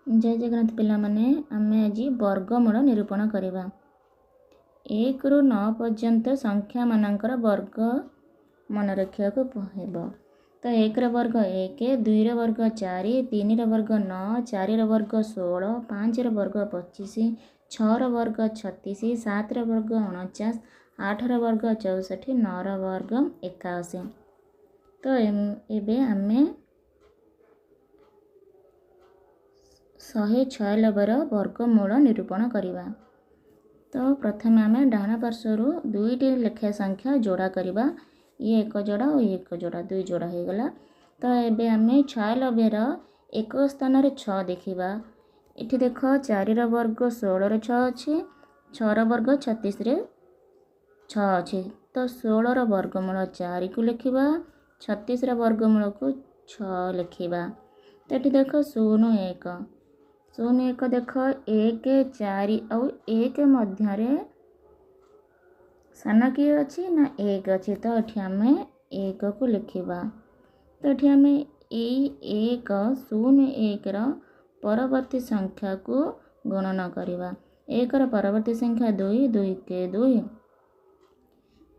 ଜୟ ଜଗନ୍ନାଥ ପିଲାମାନେ, ଆମେ ଆଜି ବର୍ଗମୂଳ ନିରୂପଣ କରିବା। 1ରୁ 9 ପର୍ଯ୍ୟନ୍ତ ସଂଖ୍ୟାମାନଙ୍କର ବର୍ଗ ମନେ ରଖିବାକୁ ହେବ। ତ 1ର ବର୍ଗ 1, 2ର ବର୍ଗ 4, 3ର ବର୍ଗ 9, 4ର ବର୍ଗ 16, 5ର ବର୍ଗ 25, 6ର ବର୍ଗ 36, 7ର ବର୍ଗ 49, 8ର ବର୍ଗ 64, 9ର ବର୍ଗ 81। ତ ଏବେ ଆମେ 196ର ବର୍ଗମୂଳ ନିରୂପଣ କରିବା। ତ ପ୍ରଥମେ ଆମେ ଡାହାଣ ପାର୍ଶ୍ୱରୁ ଦୁଇଟି ଲେଖାଏଁ ସଂଖ୍ୟା ଯୋଡ଼ା କରିବା। ଇଏ ଏକ ଯୋଡ଼ା ଓ ଇଏ ଏକ ଯୋଡ଼ା, ଦୁଇ ଯୋଡ଼ା ହୋଇଗଲା। ତ ଏବେ ଆମେ 96ର ଏକକ ସ୍ଥାନରେ 6 ଦେଖିବା। ଏଠି ଦେଖ 4ର ବର୍ଗ 16ରେ 6 ଅଛି, 6ର ବର୍ଗ 36ରେ 6 ଅଛି। ତ 16ର ବର୍ଗମୂଳ 4କୁ ଲେଖିବା, 36ର ବର୍ଗମୂଳକୁ 6 ଲେଖିବା। ତ ଏଠି ଦେଖ 0 1 0 1, ଦେଖ 1 4 ଆଉ 1 ମଧ୍ୟରେ ସାନ କିଏ ଅଛି ନା 1 ଅଛି। ତ ଏଠି ଆମେ 1କୁ ଲେଖିବା। ତ ଏଠି ଆମେ ଏଇ 1 0 1ର ପରବର୍ତ୍ତୀ ସଂଖ୍ୟାକୁ ଗୁଣନ କରିବା। 1ର ପରବର୍ତ୍ତୀ ସଂଖ୍ୟା 2, 2 କେ 2।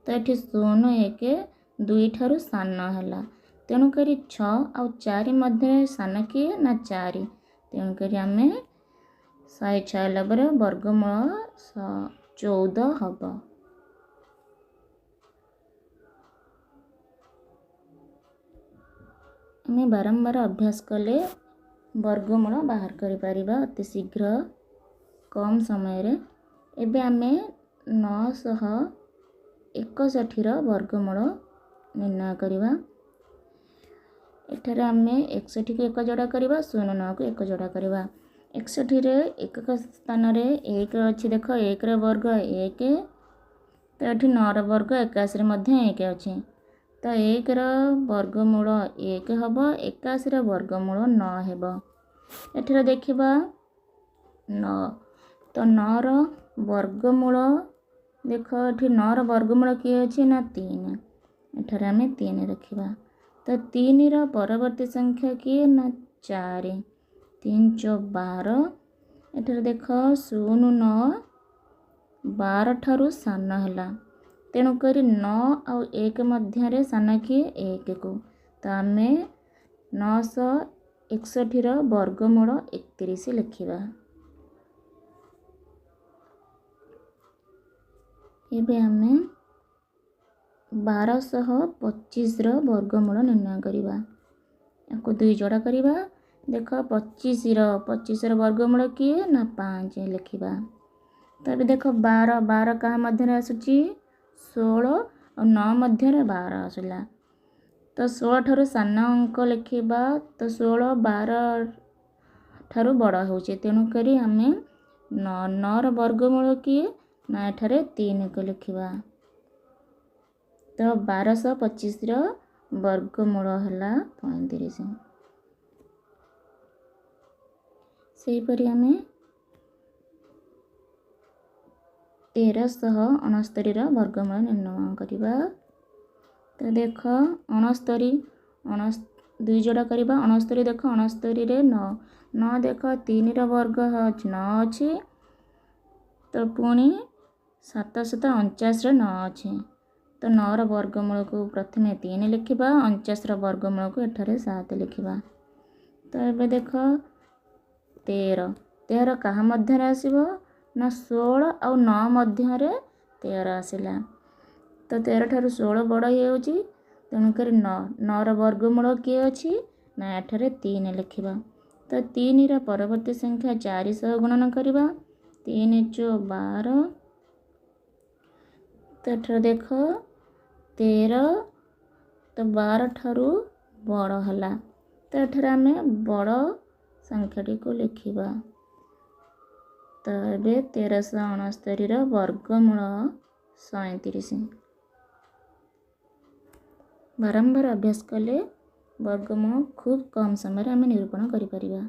ତ ଏଠି 0 1 2 ଠାରୁ ସାନ ହେଲା, ତେଣୁକରି 6 ଆଉ 4 ମଧ୍ୟରେ ସାନ କିଏ ନା 4। ତେଣୁକରି ଆମେ 196ର ବର୍ଗମୂଳ 14 ହେବ। ଆମେ ବାରମ୍ବାର ଅଭ୍ୟାସ କଲେ ବର୍ଗମୂଳ ବାହାର କରିପାରିବା ଅତି ଶୀଘ୍ର କମ୍ ସମୟରେ। ଏବେ ଆମେ 961ର ବର୍ଗମୂଳ ନିର୍ଣ୍ଣୟ କରିବା। ଏଠାରେ ଆମେ 61କୁ ଏକ ଯୋଡ଼ା କରିବା, 0 9କୁ ଏକ ଯୋଡ଼ା କରିବା। 61ରେ ଏକକ ସ୍ଥାନରେ 1 ଅଛି, ଦେଖ 1ର ବର୍ଗ 1। ତ ଏଠି 9ର ବର୍ଗ 81ରେ ମଧ୍ୟ 1 ଅଛି। ତ 1ର ବର୍ଗମୂଳ 1 ହେବ, 81ର ବର୍ଗମୂଳ 9 ହେବ। ଏଠାରେ ଦେଖିବା 9, ତ 9ର ବର୍ଗମୂଳ ଦେଖ ଏଠି 9ର ବର୍ଗମୂଳ କିଏ ଅଛି ନା 3। ଏଠାରେ ଆମେ 3 ରଖିବା। ତ 3ର ପରବର୍ତ୍ତୀ ସଂଖ୍ୟା କିଏ ନା 4, 3 ଚଉ 12। ଏଠାରେ ଦେଖ 0 9 12 ଠାରୁ ସାନ ହେଲା, ତେଣୁକରି 9 ଆଉ 1 ମଧ୍ୟରେ ସାନ କିଏ 1କୁ। ତ ଆମେ 961ର ବର୍ଗମୂଳ 31 ଲେଖିବା। ଏବେ ଆମେ 1225ର ବର୍ଗମୂଳ ନିର୍ଣ୍ଣୟ କରିବା। ୟାକୁ ଦୁଇ ଯୋଡ଼ା କରିବା। ଦେଖ 25ର ବର୍ଗମୂଳ କିଏ ନା 5 ଲେଖିବା। ତ ଏବେ ଦେଖ 12, 12 କାହା ମଧ୍ୟରେ ଆସୁଛି? 16 ଆଉ 9 ମଧ୍ୟରେ 12 ଆସିଲା। ତ 16 ଠାରୁ ସାନ ଅଙ୍କ ଲେଖିବା। ତ 16 12 ଠାରୁ ବଡ଼ ହେଉଛି, ତେଣୁକରି ଆମେ 9ର ବର୍ଗମୂଳ କିଏ ନା ଏଠାରେ 3କୁ ଲେଖିବା। ତ 1225ର ବର୍ଗମୂଳ ହେଲା 35। ସେହିପରି ଆମେ 1369ର ବର୍ଗମୂଳ ନିର୍ଣ୍ଣୟ କରିବା। ତ ଦେଖ 69 ଦୁଇ ଯୋଡ଼ା କରିବା। 69 ଦେଖ 69ରେ 9, 9 ଦେଖ 3ର ବର୍ଗ 9 ଅଛି, ତ ପୁଣି 749ରେ 9 ଅଛି। ତ 9ର ବର୍ଗମୂଳକୁ ପ୍ରଥମେ 3 ଲେଖିବା, 49ର ବର୍ଗମୂଳକୁ ଏଠାରେ 7 ଲେଖିବା। ତ ଏବେ ଦେଖ 13, 13 କାହା ମଧ୍ୟରେ ଆସିବ ନା 16 ଆଉ 9 ମଧ୍ୟରେ 13 ଆସିଲା। ତ 13 ଠାରୁ 16 ବଡ଼ ହେଇଯାଉଛି, ତେଣୁକରି 9, 9ର ବର୍ଗମୂଳ କିଏ ଅଛି ନା ଏଠାରେ 3 ଲେଖିବା। ତ 3ର ପରବର୍ତ୍ତୀ ସଂଖ୍ୟା 4 ସହ ଗୁଣନ କରିବା, 3 ଚଉ 12। ତ ଏଠାରେ ଦେଖ 13, ତ 12 ଠାରୁ ବଡ଼ ହେଲା, ତ ଏଠାରେ ଆମେ ବଡ଼ ସଂଖ୍ୟାଟିକୁ ଲେଖିବା। ତ ଏବେ 1369ର ବର୍ଗମୂଳ 37। ବାରମ୍ବାର ଅଭ୍ୟାସ କଲେ ବର୍ଗମୂଳ ଖୁବ୍ କମ୍ ସମୟରେ ଆମେ ନିରୂପଣ କରିପାରିବା।